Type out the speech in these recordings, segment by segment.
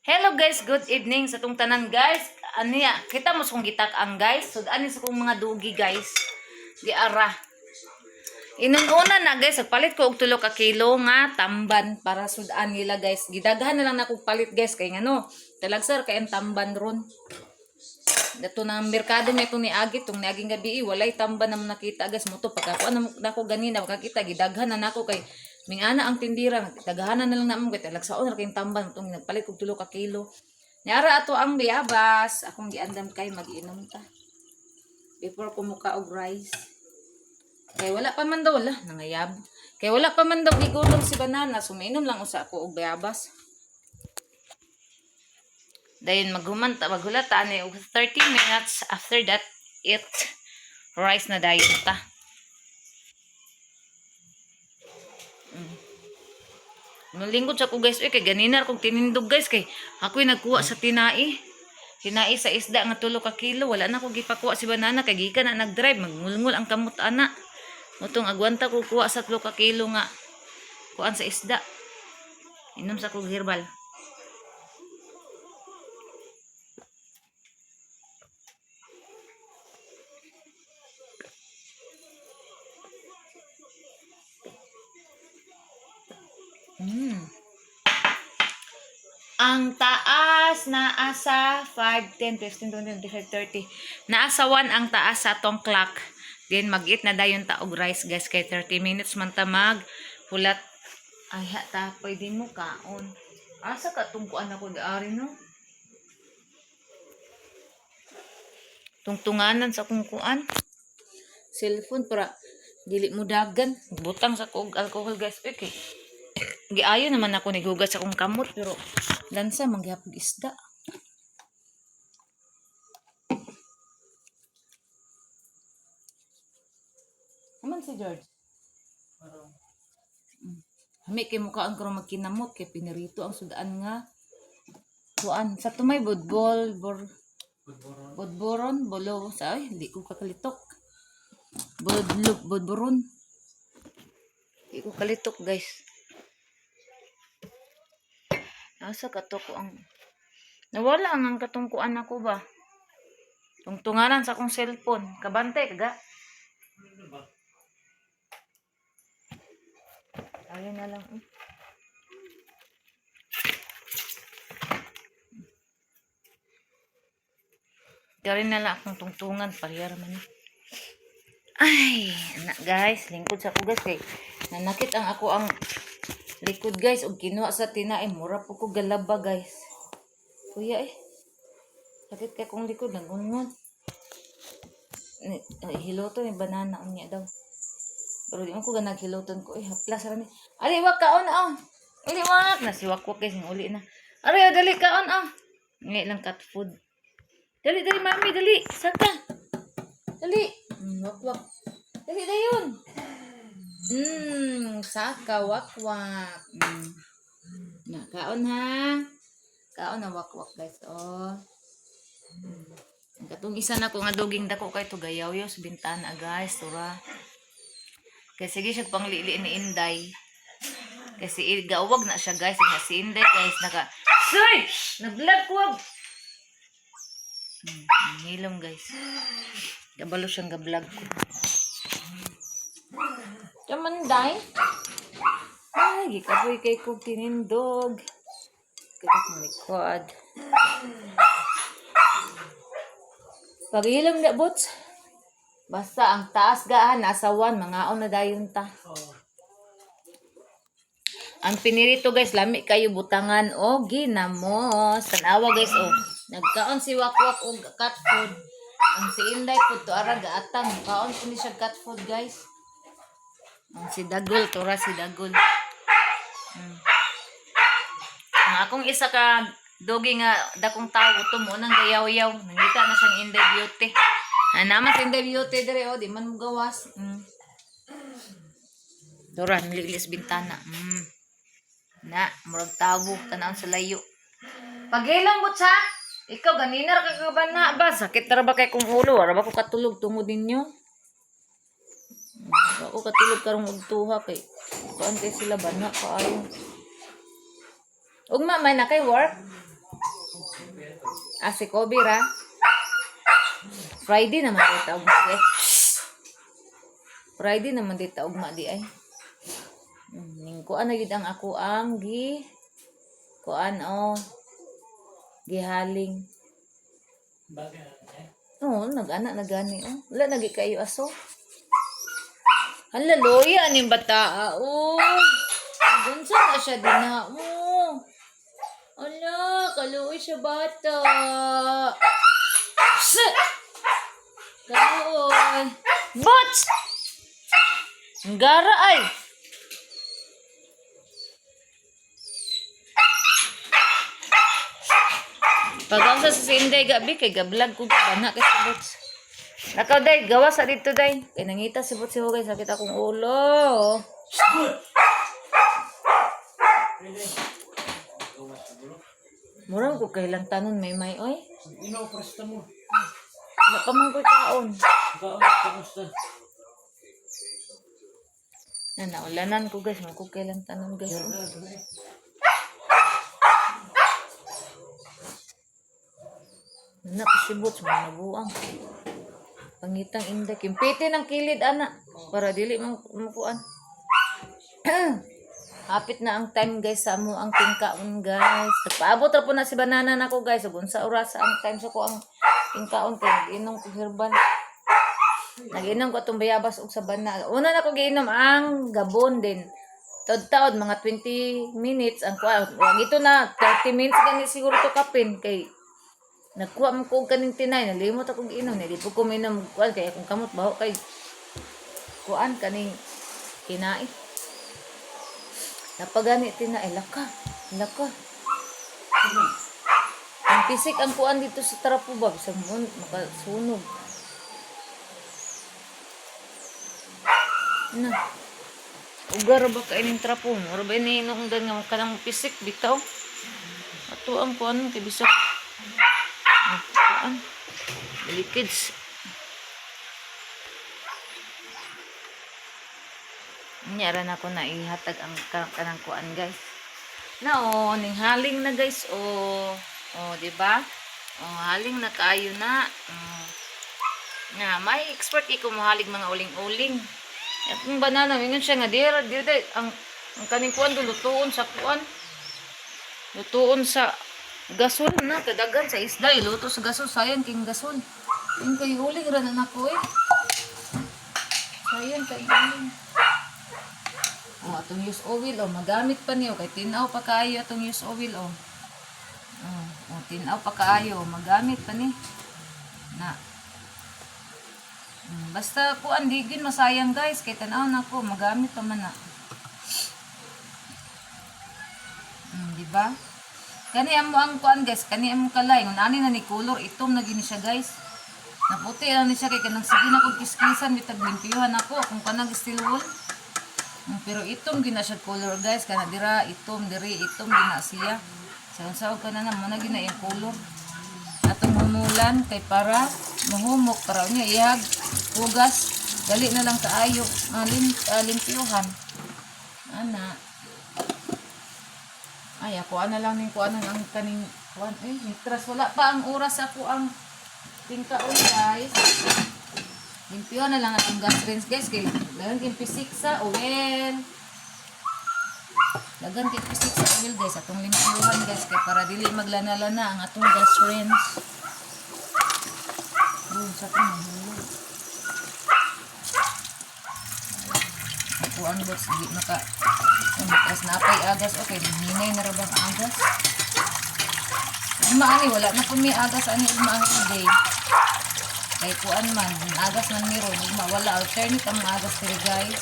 Hello guys, good evening sa tong tanan, guys. Aniya, kita mo sa kong gitak-ang, guys. So ani sa kong mga dugi, guys. Giara. Inununa na, guys, palit ko og 3 ka kilo nga tamban para sudan nila, guys. Gidaghan na lang na kog palit, guys, kay ngano, talagsar kay ang tamban ron. Dato na ang merkado may itong niagi, itong niaging gabi, eh, walay tamban na mo nakita, guys. Mo to pagkakuan na nako ganina, makakita, gidaghan na nako kay mingana ang tindira, daghanan na lang namo kay talagsaon ra kayong tamban itong nagpalit kog 3 ka kilo. Niara ato ang biyabas, akong giandam kay magiinom ta. Before ko muka og rice. Kay wala pa man daw, wala, nangayab. Kay wala pa man daw gigutom si banana, suminom lang usa ako og bayabas. Dayon maghumanta, maghulata ani og 30 minutes, after that eat rice na dayon ta. Nalingkod sa ko, guys, uy, kay ganina kog tinindog, guys, kay ako'y nagkuha sa tinai. Tinai sa isda nga 3 ka kilo, wala na ko gipakuha si banana kay gikan na nagdrive, magngulngul ang kamot ana. Mutong agwanta ko kuha sa 3 ka kilo nga kuan sa isda. Inom sa kog herbal. Ang taas naa sa 5, 10, 15, 20, 25, 30. Naa sa 1 ang taas sa atong clock. Then mag-eat na dayon ta og rice, guys, kay 30 minutes man ta mag hulat. Ay ha ta pwede mo kaon. Asa ka tungkuan ako ari, no? Tungtunganan sa akong kuan. Cellphone para dili mo dagan. Butang sa kog alcohol, guys. Okay. Giayo naman ako nigugas sa akong kamot pero lansa man gihapon isda. Aman si George? Hami kay mukha ang karong magkinamot kay pinirito ang sudaan nga kuan sa tumay budbol bor budboron bolo sa, ay hindi ko kakalitok, budlo budboron, hindi ko kalitok, guys. Asa kato ko ang nawala ang katungkuan ako ba, tungtunganan sa akong cellphone, kabante kaga. Ayun na lang, eh. Dari na lang akong tungtungan. Parehara man eh. Ay, anak, guys, lingkod sa ko, guys, kay nanakit ang ako ang likod, guys, ug kinuha sa tinae, mura po ko galaba, guys. Kuya eh. Sakit kay kong likod nagungon. Ni ay, hiloto ni banana unya daw. Pero di mo ko ganag hiloton ko eh, haplas ra ni. Ali wak kaon ah. Ali wak na si wakwak, guys, uli na. Ari oh, dali kaon ah. Ngay lang cat food. Dali, dali, mami, dali. Saka. Dali. Wakwak. Dali dayon. Saka wakwak. Na kaon ha. Kaon na wakwak, guys. Oh. Ang katong isa na ko nga doging dako kay to gayaw yo sa bintana, guys. Tura. Kay sige siya panglili ni Inday. Kasi gawag na siya, guys. Nga si Inday, guys, naka Soy! Nag-vlog ko. Hilom, guys. Kabalo siyang ga-vlog ko. Kamanday. Ay, gikapoy kay kong tinindog. Kita kong likod. Pag-ilom na, bots. Basta ang taas gaan, nasa 1, mangaon na dayon ta. Ang pinirito, guys, lami kayo butangan o ginamos. Tanawa, guys, oh. Nagkaon si Wakwak og cat food. Ang si Inday pud to ara gaatang. Kaon po ni siya cat food, guys. Ang si Dagol, tura si Dagol. Ang akong isa ka dogi nga dakong tawo to mo nang gayaw-yaw. Nangita na siyang Inday Beauty. Ah, naman si Inday Beauty dire oh, di man mo gawas. Dora, nililis bintana. Na, murag tawo, tanawon sa layo. Pagilang mo sa ikaw ganina ra ka kabana ba? Sakit ra ba kay kong ulo? Ara ba ko katulog tungod ninyo? Ako katulog karong udtuha kay kuan kay sila bana kaayo. Ugma may na kay work. Ah, si Kobe ra. Friday naman dito ugma di ay. Friday naman dito ugma di ay. Ning kuan na gid ang ako ang gi kuan oh gihaling. Bagay na eh. Oo, nag-ana na gani oh. Wala nagi kayo aso. Hala, loya ni bata. Oh. Gunsa na siya din na. Oh. Ala, kaluoy siya bata. Shh! Kaluoy. Boots! Ang gara ay. Pag sa si Inday gabi kay gablog ko bana kay si Boots. Nakaw day, gawa sa dito day. Kay nangita si Boots si Hugay, sakit akong ulo. Good! Pwede. Gawas siguro. Murang ko kailang tanon may may oy. Ino, presta mo. Wala pa man ko'y kaon. Kaon, kamusta? Na naulanan ko guys, murang ko kailang tanon guys. Na, tuloy. Na si Boots mga nabuang. Pangitang Inday, kimpiti ng kilid ana para dili man makuan. Hapit na ang time guys sa amo ang tingkaon guys. Nagpaabot ra po na si banana nako guys. Ug unsa oras ang time sa ko ang tingkaon kay nag-inom ko herbal. Nag-inom ko atong bayabas og sabana. Una na ko giinom ang gabon din. Taod-taod mga 20 minutes ang kuha. Wag ito na 30 minutes gani siguro to kapin kay nagkuha man ko og kaning tinay, nalimot ako giinom, di po ko minom kuan kay akong kamot baho kay kuan kaning kinai. Napagani tinay laka, laka. Ang pisik ang kuan dito sa trapo ba bisag mo makasunog. Na. Ugar ba kay ning trapo? Mura ba ni hinungdan nga kanang pisik bitaw? Ato ang kuan kay bisag ang kuan. Dili kids. Nya ra na ko na ihatag ang kanang kuan guys. Na oh, ning haling na guys oh. Oh, di ba? Oh, haling na kaayo na. Oh. Na, may expert kay kumuhalig mga uling-uling. Atong banana, ingon siya nga dira dira ang kaning kuan do lutuon sa kuan. Lutuon sa gasol na kadagan sa isda iluto sa gasol, sayang king gasol. Yung kay uling ra na nako eh. Sayang kay uling. Oh, atong use oil oh, magamit pa niyo kay tinaw pa kaayo atong use oil oh. Oh, oh tinaw pa kaayo, magamit pa ni. Na. Basta kuan di gyud masayang guys kay tan-aw na ko magamit pa man na. Di ba? Kani amo ang kuan guys, kani amo kalay ngun ani na ni color itom na gini siya guys. Naputi na ni siya kay kanang sige na kog kiskisan bitag limpyuhan ako kung kanang steel wool. Pero itom gina siya color guys, kana dira itom diri itom gina siya. Sa unsa og kana na mo na gina iyang color. Atong humulan kay para muhumok para unya ihag hugas dali na lang kaayo limpyuhan. Ana. Ay, ako ana lang ning kuanan ang kaning kuan eh mitras wala pa ang oras ako ang tingkaon guys. Limpyuhan na lang atong gas range guys kay dagan kay pisik sa oil. Dagan kay pisik sa oil guys atong limpyuhan guys kay para dili maglana-lana ang atong gas range. Boom, sa atong mahulog. Ako ang box di maka ang na pay agas okay hinay na ra bang agas. Ugma ani wala na po may agas ani ugma ang day. Kay kuan man, ang agas man ni ron, ugma wala alternate ang agas diri guys.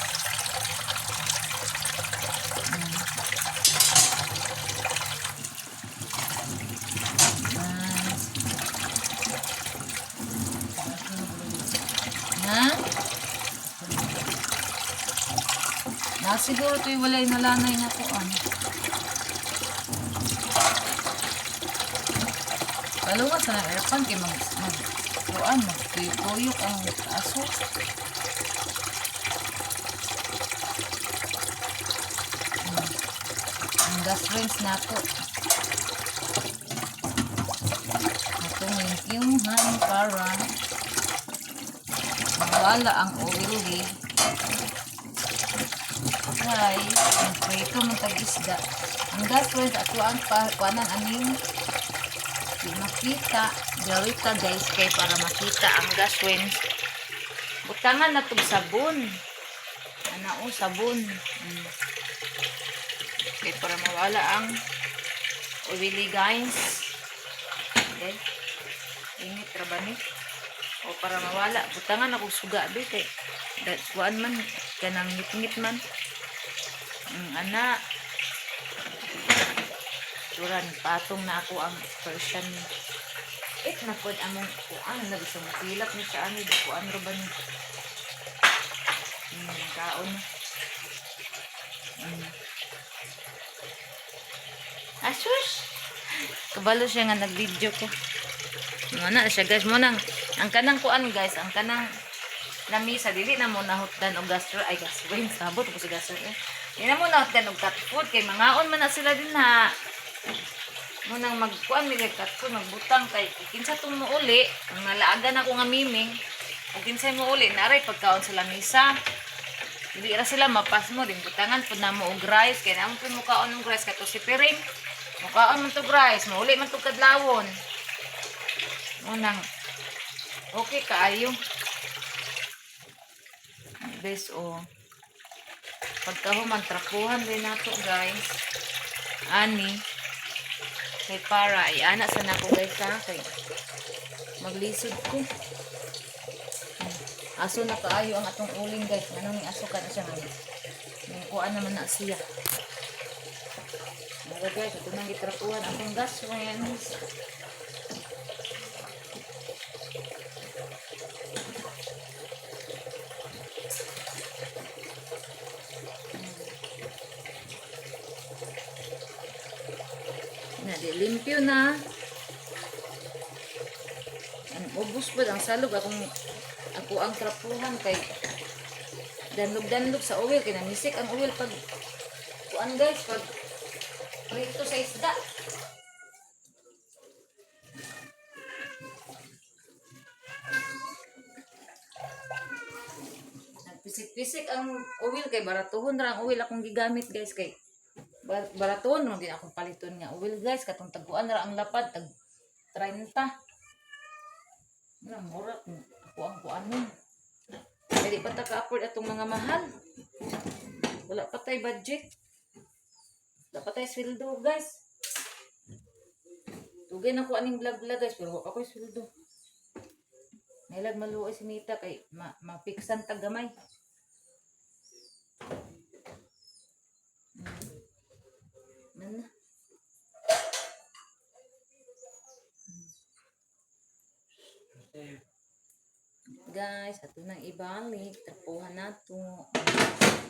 Nice. Na? Na siguro to'y walay nalanay na kuan. Palungan sa ng aircon kay mag mag kuan magtuyok ang aso. Ang gas range nako. Limpyuhan para mawala ang oily. Guys, ang prito man tag isda. Ang gas friends, ako ang kuanan aning di makita. Gawita guys kay para makita ang gas friends. Butangan na tog sabon. Ana o sabon. Kay para mawala ang oily, guys. Okay. Init ra ba ni? O para mawala, butangan ako suga be kay kuan man kanang ngit-ngit man. Ana. Turan patong na ako ang Persian. It na pod among kuan na gusto mo tilak ni siya ani kuan ra ba ni? Kaon. Asus! Kabalo siya nga nag-video ko. Muna siya guys, mo nang ang kanang kuan guys, ang kanang lamisa dili na mo nahutdan og gastro ay gastro sabot ko sa gastro. Eh. Di na mo nahutdan og cat food kay mangaon man na sila din ha. Mo nang magkuan mi kay cat food magbutang kay kinsa tong muuli, ang nalaagan ako nga miming. Ug kinsay muuli naray pagkaon sa lamisa. Dili ra sila mapasmo din butangan pud namo og rice kay namo pud mukaon og rice kato si Piring. Mukaon man tog rice, mauli man tog kadlawon. Munang okay kaayo. Guys, oh. Pagkahuman trapuhan din nato, guys. Ani kay para ay ana sa nako guys ha kay maglisod ko. Aso na kaayo ang atong uling guys. Anong ni aso ka na siya nga. Ning kuan naman na siya. Mga guys, ito nang gitrapuhan atong gas friends. Na di limpyo na. Ang ubos pa ang salog akong ako ang trapuhan kay danlog-danlog sa oil kay namisik ang oil pag kuan guys pag prito sa isda. Nagpisik-pisik ang oil kay baratuhon ra ang oil akong gigamit guys kay baratuhon ra din akong paliton nga oil guys katong taguan ra ang lapad tag 30. Nga mura kung ako ang kuanon. Kaya di pa ta ka-afford atong mga mahal. Wala pa tay budget. Wala pa tay sweldo guys. Tugay na ko aning vlog vlog guys pero wa pa ko'y sweldo. Nailag maluoy si Nita kay mapiksan tag gamay. Man na. Guys, ato nang ibalik. Trapuhan na to.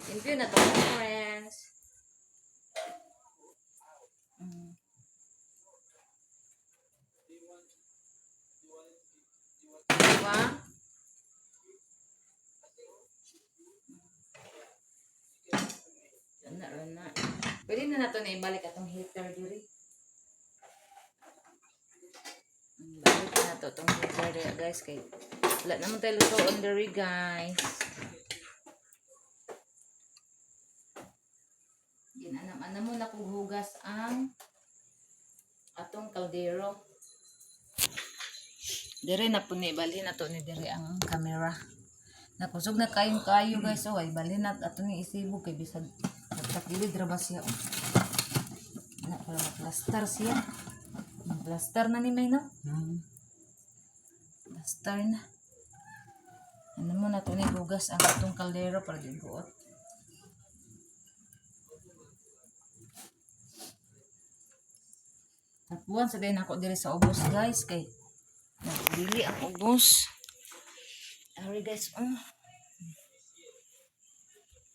Limpyo na to, mga friends. Diba? Rana, rana. Pwede na nato na ibalik atong heater diri. Balik na to itong heater diri guys kay wala naman tayo lutoon diri guys. Ginanam-anam mo na kung hugas ang atong kaldero. Dire na po ni balhin na to ni dire ang camera. Nakusog na kayong kayo guys oh ay balhin na ato ni isibog kay bisag nagtakilid ra ba siya oh. Na para maplastar siya. Maplastar na ni May no? Plaster na. Ano mo na to ni hugas ang atong kaldero para di buot. Tapuan sa din ako diri sa ubos guys kay nagdili ang ubos. Ari guys, oh.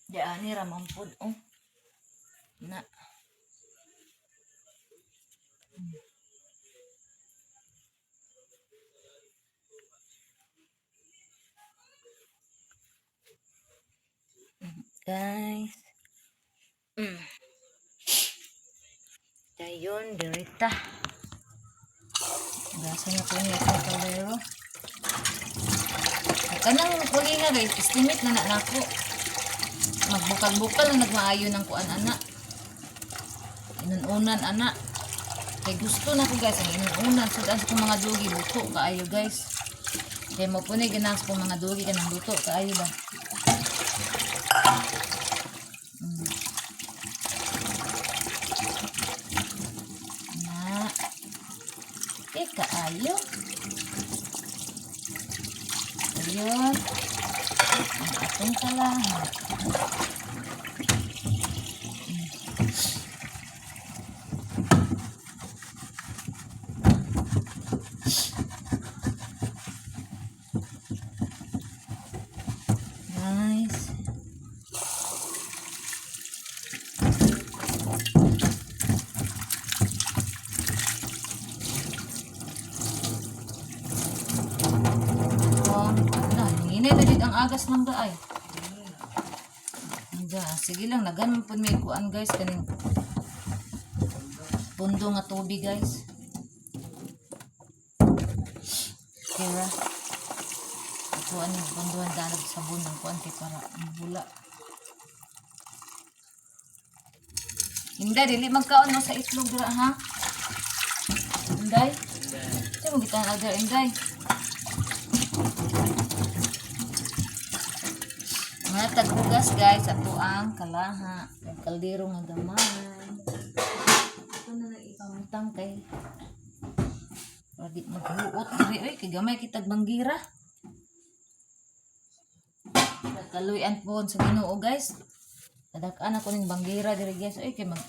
Diani ra man pud oh. Na. Guys. Dayon, dirita. Gasa na ko niya itong kaldero. Kanang kulinga guys, estimate na na nako. Magbukal-bukal na nagmaayo ng kuan ana. Inununan ana. Kay gusto na ko guys ang inununan. So sa kong mga dugi luto kaayo guys. Kay mo punay ganahan sa kong mga dugi kanang luto kaayo ba. Na. Eh, kaayo. Ayun. Ang atong kalaha. Nice. Na, hinay na dito ang agas ng gaay. Nga, sige lang, nagan man pud may kuan guys kaning pundo nga tubig guys. Kira. Kuan yung punduhan dalag sabon ng kuan kay para bula. Hindi, dili magkaon no sa itlog dira ha. Inday. Sa mo gitan agar Inday. Mga taghugas guys, ato ang kalaha. Ang kaldero nga gamay. Ito na lang ipamutang kay para di maghuot diri oy kay gamay kitag banggira. Kaluyan po sa Ginoo guys. Tadak-an ako ning banggira diri guys oy kay mag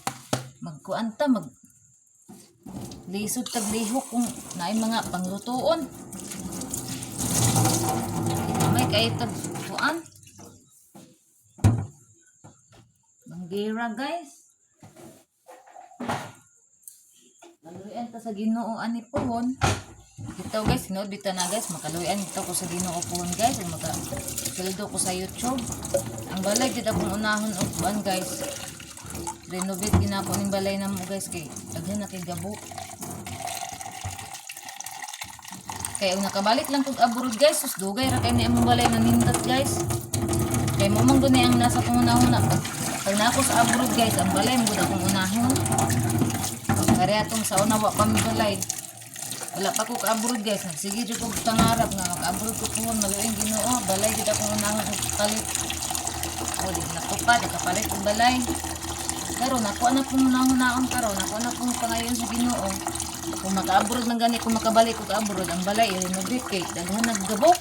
magkuan ta mag lisod tag lihok kung naay mga panglutuon. Gamay kay tag kuan. Banggira guys. Kaluyan ta sa Ginoo ani pohon. Ito guys, sinuod bitaw na guys, makaluyan ito ko sa Ginoo pohon guys, ug maka sweldo ko sa YouTube. Ang balay gid akong unahon og kuan guys. Renovate ginako ning balay namo guys kay daghan na kay gabo. Kay og nakabalik lang kog abroad guys, sus dugay ra kay ni among balay na nindot guys. Kay mo man guni ang nasa kong unahon na pag na ako sa abroad guys, ang balay mo gud akong unahon. Kaya atong sa una wa pa mi balay. Wala pa ko ka-abroad guys. Nagsige jud kog pangarap nga maka-abroad ko puhon maluoy Ginoo. Balay jud akong unahon og palit. O di natupad, nakapalit og balay. Pero nakuha na pong unahon karon, nakuha na pong pangayon sa Ginoo. Kung maka-abroad man gani, kung makabalik ko ka-abroad, ang balay i-renovate kay daghan naggabok.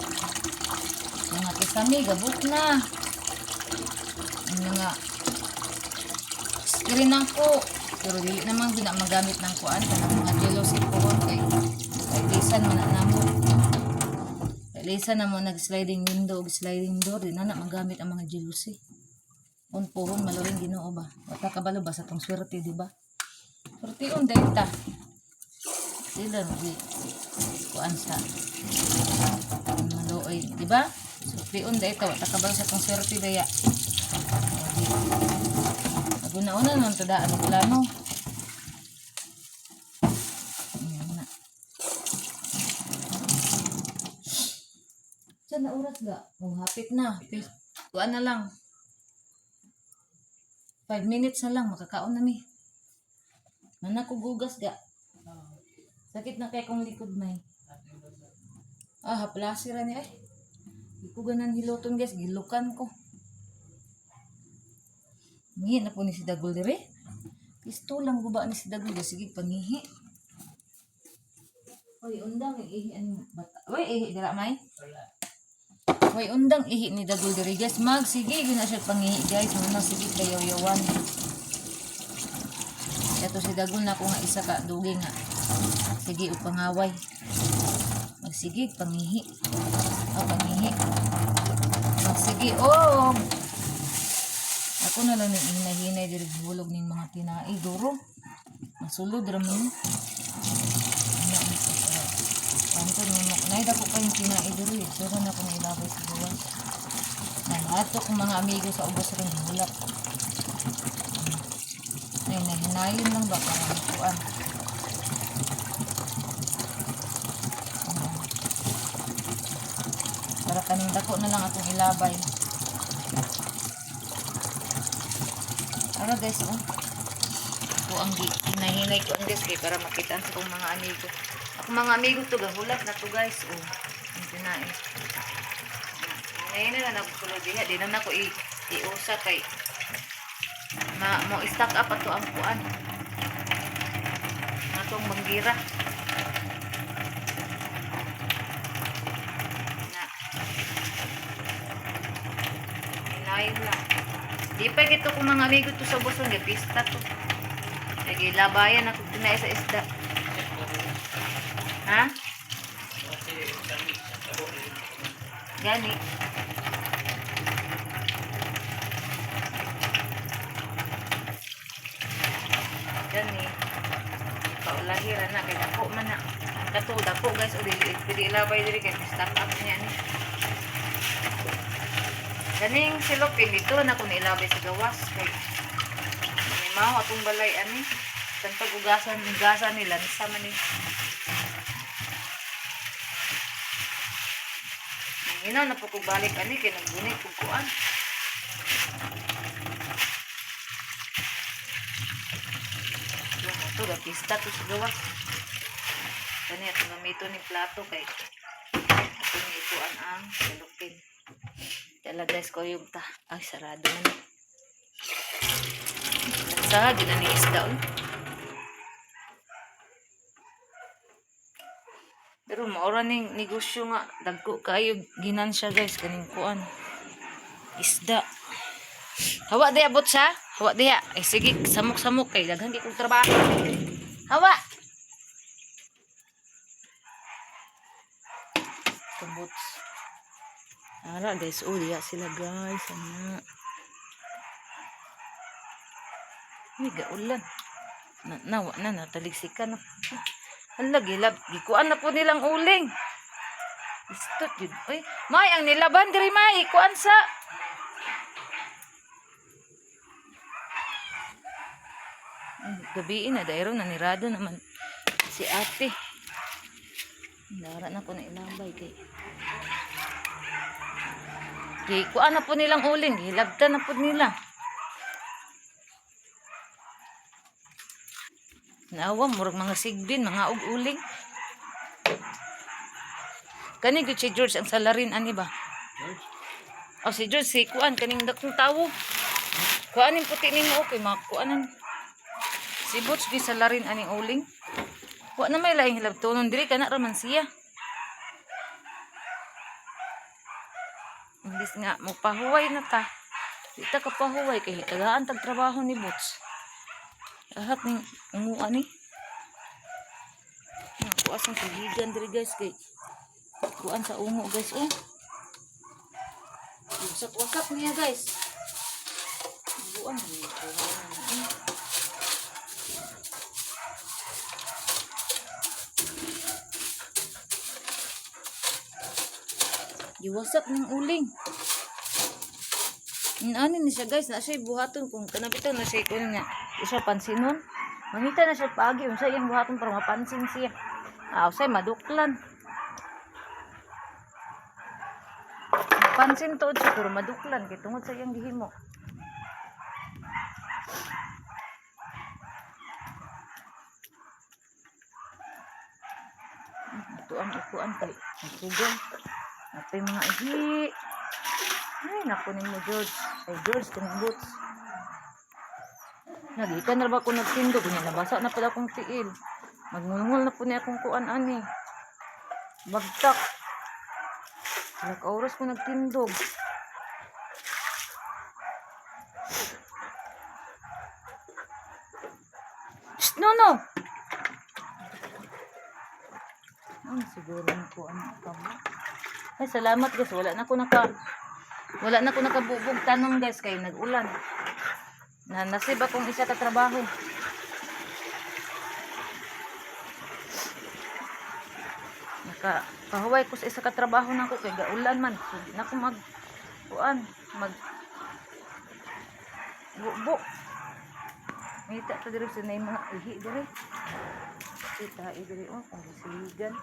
Mga kisami gabok na. Ang mga screen ako pero dili naman gina magamit ng kuan kanang mga jealousy pohon kay kay lisan man na namo kay lisan na mo nag sliding window ug sliding door di na na magamit ang mga jealousy on pohon maluwing Ginoo ba wala kabalo ba sa tong swerte, di ba? Swerte on data sila di kuan sa maluoy, di ba? Swerte on data wala kabalo sa tong swerte daya. Naguna-una naman ito daan ang plano. Ayan na. Diyan na oras ga. Oh, hapit na. Kuan na lang. 5 minutes na lang. Makakaon na mi. Nanak ko gugas ga. Sakit na kay kong likod may. Ah, haplasi ra ni ay. Di ko ganan hiloton guys. Gilukan ko. Ngihi na po ni si Dagol dire. Pisto lang guba ni si Dagol. Sige, pangihi. Oy, undang ihi ang bata. Oy, ihi dira may. Wala. Oy, undang ihi ni Dagol dire guys. Mag sige gina siya pangihi guys. Muna sige kayaw-yawan. Ito si Dagol na ko nga isa ka dugi nga. Sige og pangaway. Magsige pangihi. Oh, pangihi. Magsige oh. Ako na lang ning hinay-hinay diri hulog ning mga tinai duro. Masulod ra mo. Ano ang Panto ni mo. Nay dako kayong tinai diri. Duro na ko ilabay sa gawas. Nanato kong mga amigo sa ubos rin hulap. Ay, nahinayon lang ba para makuan. Kaning dako na lang akong ilabay. Ara guys, oh. Ako ang hinahinay ko ang guys kay para makitaan sa akong mga amigo. Ako mga amigo to gahulat na to guys, oh. Ang tinae. Hinahinay na ako sulod diha, di na nako iusa kay ma mo stock up ato ang kuan. Atong manggira. Na. Hinayin lang. Di pa gito kung mga amigo to sa busong, gapista to. Sige, labayan ako tinay sa isda. Ha? Kasi kami sa tabo. Gani. Gani. Paulahira na kay dako man na. Ang kato dako guys o dili pwede ilabay diri kay stock up niya ni. Ganing silopin dito na kung ilabay sa gawas kay may mao atong balay ani. Kan pag-ugasan, ugasan nila sa man ni. Ina na po ko balik ani kay nagbunay kog kuan. Yung to gapista to sa gawas. Kani atong gamiton ni plato kay atong ikuan ang salupin. Tala guys ko yung ta. Ay sarado man. Sa na ni isda oy. Pero maura ning negosyo nga dagko kaayo ginansya guys kaning kuan. Isda. Hawa diha bot sa? Hawa diha. Ay sige, samok-samok kay daghan kay kog trabaho. Hawa. Tumbots. Ara guys, oh diha sila guys. Ana. Uy, gaulan. Na, na, wa na, nataliksikan na. Hala, gilab. Gikuan na po nilang uling. Istot yun. Uy, may, ang nilaban diri may. Kuan sa. Gabi na, dahil nanirado naman si ate. Nara na ko na ilabay kay. Gikuan na po nilang uling. Gilabtan na po nila. Naawa, murag mga sigbin, mga ug-uling. Kani gyud si George ang salarin ani ba? George? O si George si kuan kaning dakong tawo. Kuanin puti nimo okay mga kuanan. Si Butch gi salarin aning uling. Wa na may laing hilabtonon diri kana ra man siya. Imbis nga mo pahuway na ta. Di ta ka pahuway kay tagaan tag trabaho ni Butch. Lahat ning unguan ni. Kuas ang tugigan diri guys kay kuan sa ungo guys oh. Wasak-wasak niya guys. Buwan ni kuan. Giwasak ng uling. Ano ni siya guys, na siya buhaton kung kanabitaw na siya kuno nga. Isa pansinon. Mangita na siya paagi unsa iyang buhaton para mapansin siya. Ah, usay maduklan. Pansin tuod siya pero maduklan kay tungod sa iyang gihimo. Ito ang ikuan kay nagsugal. Napay mga ihi. Ay, naku nimo George. Ay, George, kanang boots. Nagikan na ba ko nagtindog? Kunya, nabasa na pala akong tiil. Magngulngul na po niya akong kuan ani. Bagtak. Wala ka oras ko nagtindog. Shh, no, no! Ano siguro na ko ano ka mo? Ay, salamat guys. Wala na ko nakabubog tanong guys kay nag-ulan. Na nasib akong isa ka trabaho. Naka pahuway ko sa isa ka trabaho nako kay gaulan man. So, di na ko mag kuan mag bubo. Ngita ta diri sa nay mga ihi diri. Kita diri oh kung siligan.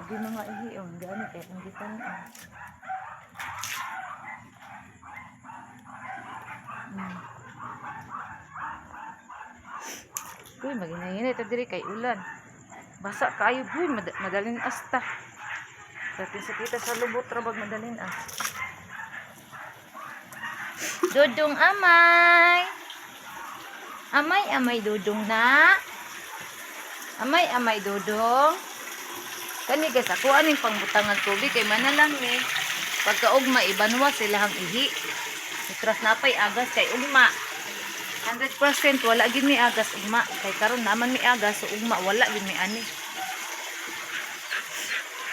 Grabe mga ihi oh. Gani kay kung gitan ah. Uy, maginahinay ta diri kay ulan. Basa kayo buy, madalin asta. Dati sa kita sa lubot rabag madalin as. Dudong amay. Amay, amay dudong na. Amay, amay dudong. Kani guys, ako aning pangbutangan tubig kay mana lang ni. Pagkaugma ibanwa sila hang ihi. Itras napay agas kay ugma. 100% wala gid mi agas ugma kay karon naman mi agas so ugma wala gid mi ani.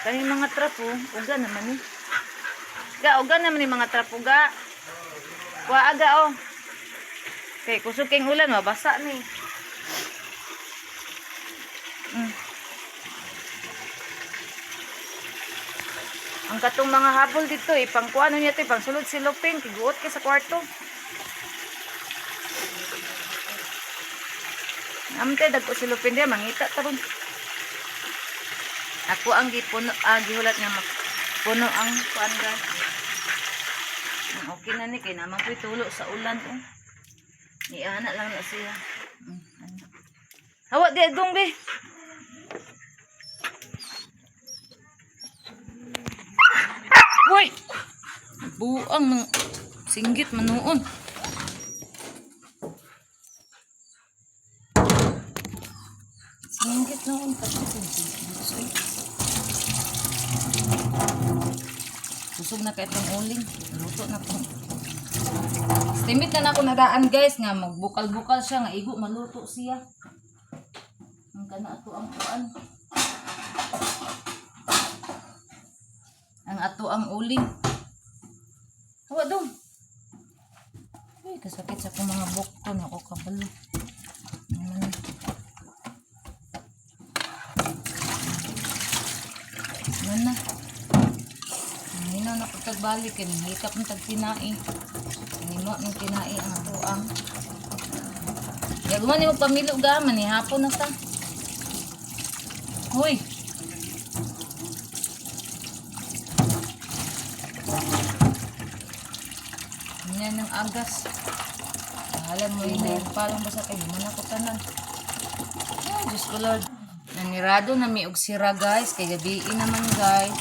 Kani mga trapo, uga naman ni. Ga uga naman ni mga trapo ga. Wa aga oh. Kay kusog kay ulan mabasa ni. Ang katong mga habol dito ipangkuano niya to ipangsulod si Lupin kiguot kay sa kwarto. Amte dagko si Lupin diya mangita taron. Ako ang gipuno gihulat nga puno ang kuan guys. Ang okay na ni kay naman ko'y tulo sa ulan oh. Iana lang na siya. Ano. Hawa di dong be. Hoy! Buang ng singgit manuon. Singgit noon kasi. Busog na kay itong uling. Luto na po. Estimate na nako nadaan guys nga magbukal-bukal siya nga igo maluto siya. Ang kana ato ang kuan. Ang ato ang uling. Hawa dong. Uy, kasakit sa akong mga bukto na ako kabalo. Ano man. Ano na. Ang na ko tagbalik kay nangikap ng tagtinai. Nimo ng tinai ang ato ang. Gagawin nimo pamilo ga man hapon na ta. Hoy. Yan ang agas. Bahala mo yun na palong basta kay man ako tanan. Ay, Diyos ko Lord. Nanirado na mi og sira guys kay gabi naman guys.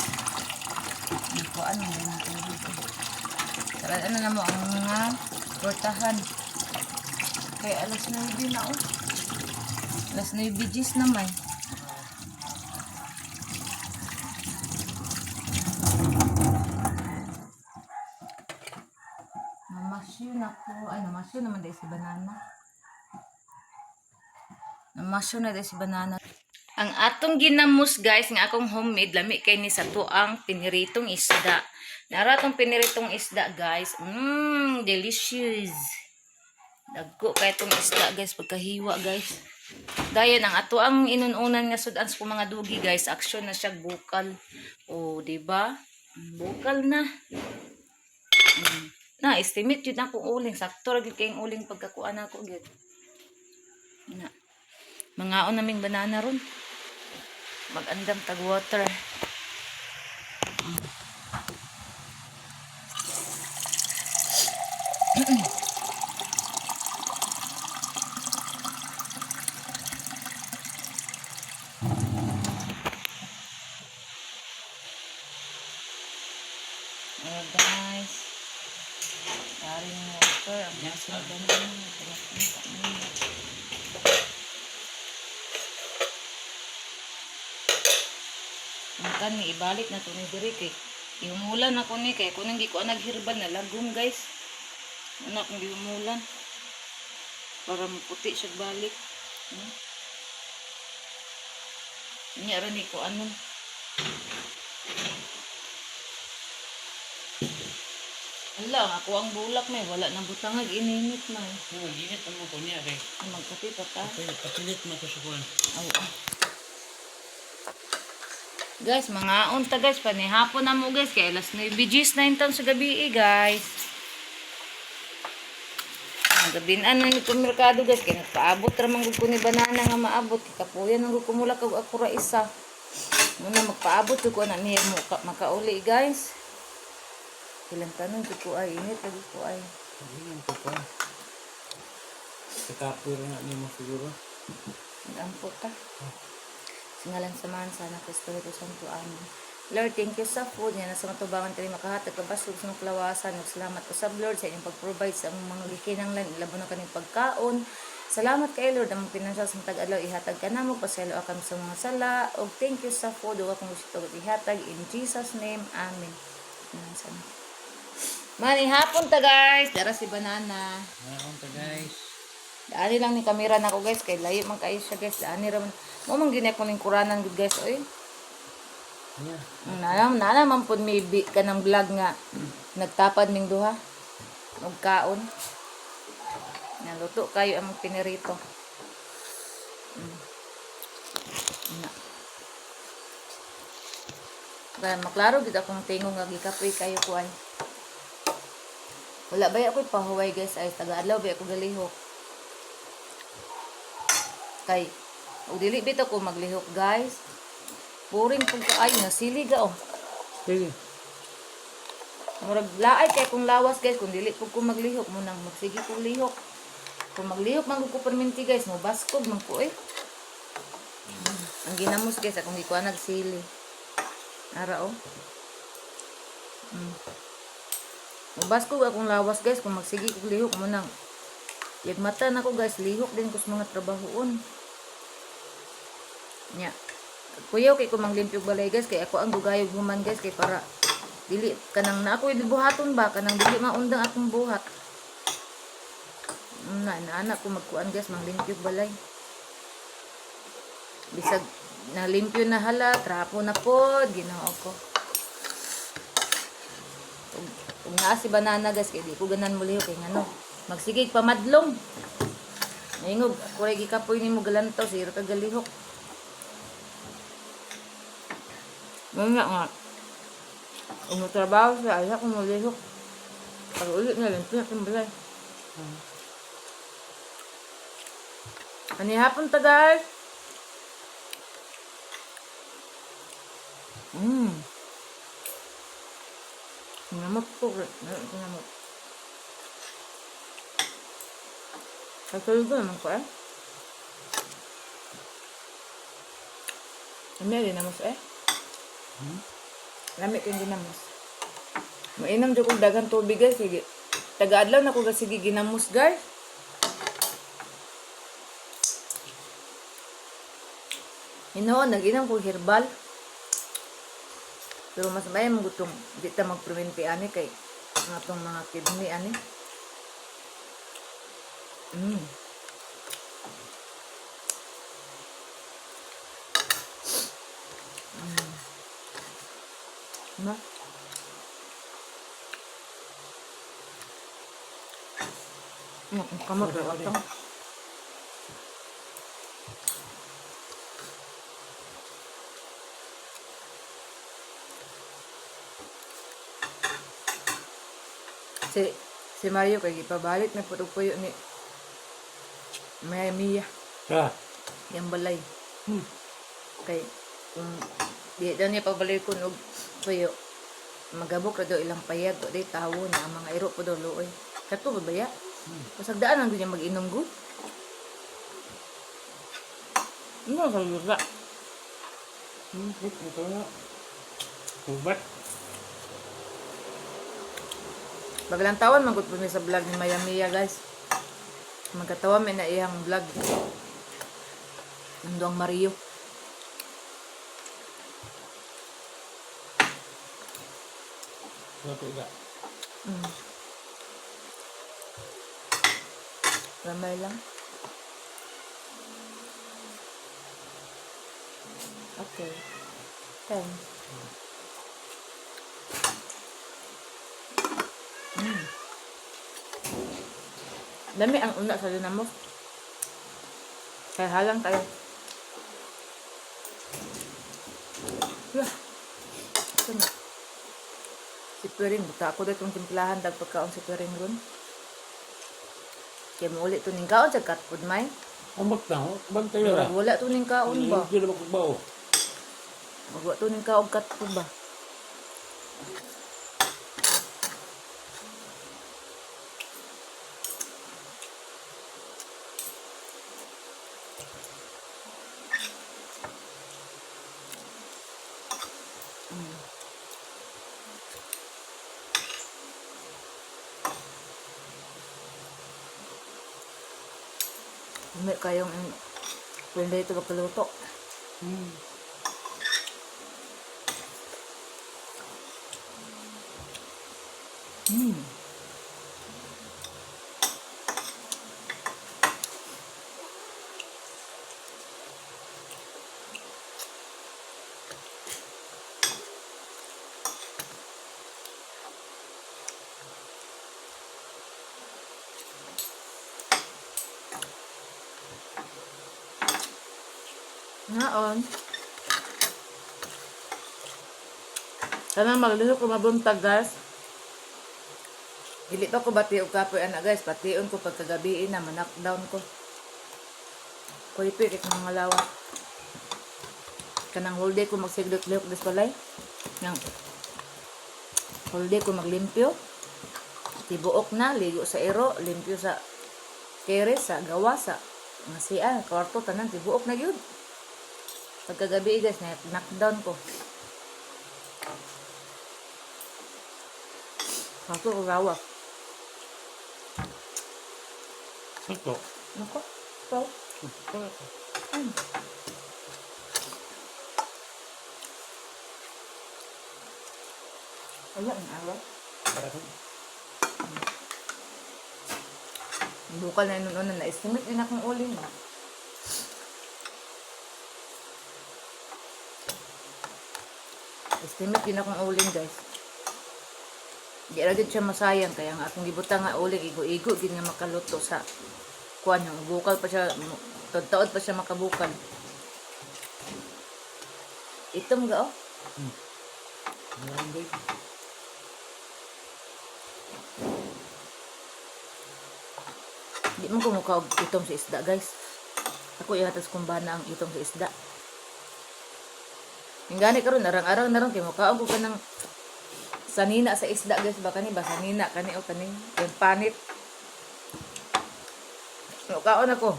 Hindi ko ano ganun tubig. Tara ano na mo ang mga portahan. Kay alas 9 na oh. Alas 9 gis naman. Namasyo na ko. Ay, namasyo naman dahil si banana. Namasyo na dahil si banana. Ang atong ginamos guys, nga akong homemade, lami kay ni sa tuang piniritong isda. Nara tong piniritong isda guys. Delicious. Dagko kay itong isda guys, pagkahiwa guys. Dayon ang ato ang inununan nga sudan sa mga dugi guys, action na siya bukal. O, di ba? Bukal na. Na estimate jud na akong uling sakto ra gyud kayong uling pagkakuan nako gyud. Na. Mangaon naming banana ron. Magandam tag water. Oh guys. Dari ng water. Ang Yan, mga banana. Ang kan ni ibalik na to ni diri kay ihumulan ako ni kay kunang gi ko naghirbal na lagom guys. Ano akong gihumulan para maputi siya balik. Nya ra ni ko ano. Ala, ako ang bulak may wala na butangag ininit may. Oo, ginit ang mo ko niya kay. Ay, magkape pa ta. Okay, kapilit mo to sa kuan. Aw, ah. Guys, mga unta guys, panihapon na mo guys kay alas 9 gis na intan sa gabi eh, guys. Ang gabi na ano ni merkado guys kay nagpaabot ra man gud ko ni banana nga maabot kay kapuyan ang gud ko mula kag ako ra isa. Muna magpaabot ko na niya mo makauli, guys. Ilang tanong jud ko ay init lagi ko ay. Ingat ko kuan. Kakapoy ra na nimo siguro. Nagampo ta. Singalan samahan sana Kristo Jesus Santo. Amen. Lord, thank you sa food nga nasa matubangan kami makahatag kabasog sa mga kalawasan. Ug salamat usab, Lord, sa inyong pag-provide sa among mga gikinahanglan ilabo na kaning pagkaon. Salamat kay Lord among pinansyal sa matag adlaw ihatag ka namo, pasaylo kami sa mga sala. Ug thank you sa food ug akong gusto ug ihatag in Jesus name. Amen. Amen. Sana. Mani hapon ta, guys. Dara si banana. Naon ta, guys. Daani lang ni kamera nako, guys, kay layo man kayo siya, guys. Daani ra man. Mo man gini akong lingkuranan gud, guys, oy. Nya. Nana man pud maybe kanang vlog nga nagtapad ning duha og kaon. Naluto kayo ang pinirito. Na. Kaya maklaro gid akong tingog nga gikapoy kayo ko ay. Wala ba ako'y pahuway, guys, ay taga-adlaw ba ako galihok. Kay og dili bitaw ko maglihok, guys. Boring pud kaayo na sili ga oh. Sige. Murag laay kay kung lawas, guys, kung dili pud ko maglihok mo nang magsige kog lihok. Kung maglihok man gud ko perminti, guys, mo baskog man ko eh. Ang ginamos, guys, akong gikuha nagsili. Ara oh. Mo baskog akong lawas, guys, kung magsige kog lihok mo nang yagmata na ko, guys, lihok din ko sa mga trabahoon. Nya. Kuyaw kay ko manglimpyog balay, guys, kay ako ang gugayog human, guys, kay para dili kanang na ako buhaton ba kanang dili maundang akong buhat. Na anak ko magkuan, guys, manglimpyog balay. Bisag nalimpyo na hala, trapo na pod, Ginoo ko. Ug naa si banana, guys, kay di ko ganan mo lihok kay ngano. Magsigig pamadlong. Naingog, ako ray gikapoy nimo galantaw, sira ka galihok. Nga nga. Kung trabaho siya, ay ako malihok. Pag ulit na lang, pinakambalay. Ani hapon ta, guys? Namot po. Namot. Katulog ko naman ko eh. Ano din namos eh? Hmm? Lami kayong ginamos. Mainom jud kog daghang tubig, guys. Sige. Taga-adlaw na ko sige ginamos, guys. Hinoon, nag-inom ko herbal. Pero mas may mong gutong di ta magperminti ani kay ang atong mga kidney ani. Ma. Ang kamot Okay, ra okay. atong. Si Mario kay gipabalit na pud og puyo ni Maya Mia Ah. yang balay. Kay kung di daw niya pabalik kun og puyo, magabok ra daw ilang payag wa day tawo na ang mga iro po daw luoy. Kato ba baya? Pasagdaan ang niya mag-inom gud. Ano sa lusa? Ito na. Ubat. Baglang tawan man gud po mi sa vlog ni Maya Mia, guys. Magkatawa mi na iyang vlog. Nandong Mario. Luto ka. Ramay lang. Okay. Thanks. Dami ang una sa dinamos. Kaya halang tayo. Yeah. Ito na. Si Puring, buta ako dito itong timplahan dag pagkaon si Puring ron. Kaya mo ulit ito ning kaon sa katpod may. Ambak na, oh. Bantay ra. Wala to ning kaon ba? Hindi na makagbaw. Magwa to ning kaog katpo ba. May kayong pwede ito pagkaluto. Ngaon. Kanang maglihok ko mabuntag, guys. Dili pa ko bati og kapoy ana, guys. Bation ko pagkagabi na ma-knockdown ko. Kuy kay mga lawa. Kanang whole day ko magsiglot-lihok des balay. Nang whole day ko maglimpyo. Tibuok na, ligo sa ero, limpyo sa kere, sa gawa, sa mga siya, kwarto, tanan, tibuok na yun. Pagkagabi guys, na knockdown ko. Kaso ko gawa. Sakto. Nako, ikaw. Ay. Wala ang araw. Para Bukal na yun una, na-estimate din akong uling. Estimate din akong uling, guys. Di ra gid siya masayang kaya ang akong gibutang nga uling igo-igo gid nga makaluto sa kuan yung bukal pa siya taod pa siya makabukal. Itom ga oh. Meron din. Di man ko mukha og itom sa isda, guys. Ako ihatas kung bana ang itom sa isda. Yung gani karon arang-arang na ron kay mukhaon ko kanang sanina sa isda, guys, ba kani ba sanina kani o kani yung panit. Mukhaon ako.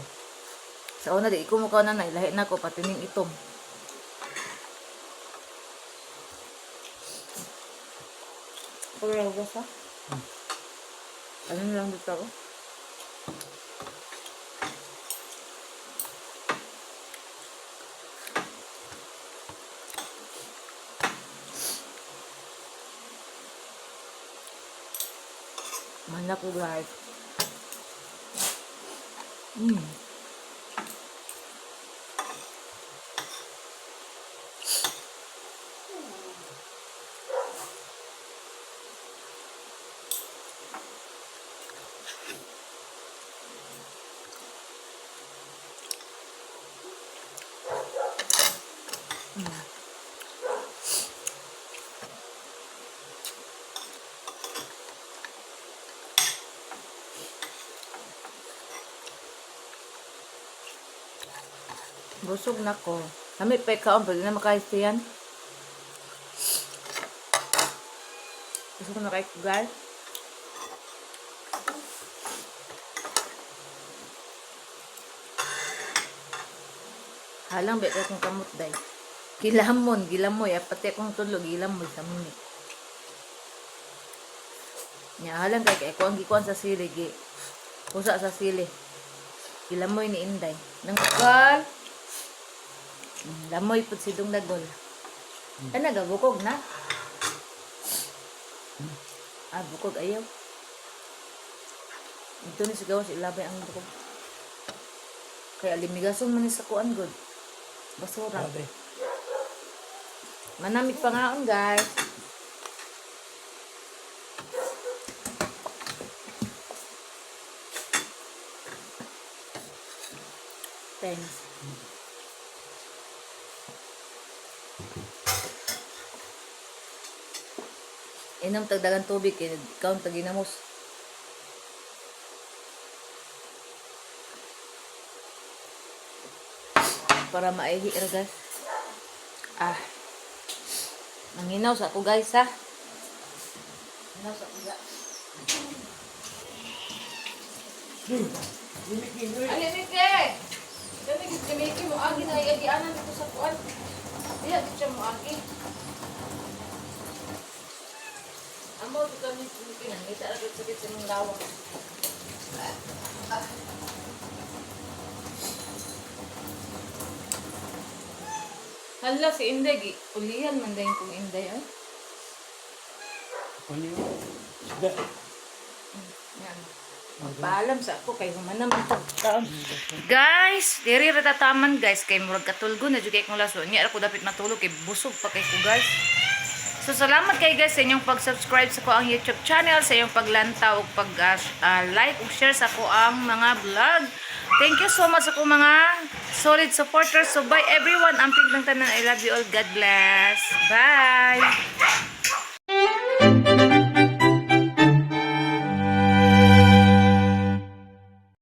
Sa una di ko mukhaon na nailahi na ko pati ning itom. Pero ha? Ano na lang dito ako? Mahal ko, guys. Busog na ko. Kami pa ikaon, pwede na makahistiyan. Busog na kayo, guys. Halang ba kung kamot day. Gilamon, gilamoy. Pati akong tulo, gilamoy sa muni. Nya halang kay kay ko ang gikuan sa sili gi. Pusa sa sili. Gilamoy ni Inday. Nangkal. Lamoy pud si Dong Dagol. Ay, nagabukog na. Ah, bukog ayaw. Ito ni sigaw si ilabay ang bukog. Kaya limigason man ni sa kuan god. Basura. Grabe. Manamit pa ngaon, guys. Thanks. Inom tagdagan tubig kay ikaw ang taginamos. Para maihi ra, guys. Ah. Manginaw sa ako, guys, ha. Hinaw sa ako, guys. Ay, Mike! Kami gid si Mike mo agi na iagianan dito sa kuan. Diya gid siya mo agi. Amo to kami si Mike, nangita ra gid sakit sa imong lawak. Hala si Inday gi ulihan man dayon kong Inday ay. Ano yun? Sida. Yan. Magpaalam sa ako kay human naman tagtaon. Guys, diri ra tataman, guys, kay murag katulgo na jud kay kong laso. Nya ra ko dapat matulog kay busog pa kay ko, guys. So salamat kay guys sa inyong pag-subscribe sa ko ang YouTube channel, sa inyong paglantaw ug pag like ug share sa ko ang mga vlog. Thank you so much sa akong mga solid supporters. So bye everyone. Amping lang tanan. I love you all. God bless. Bye.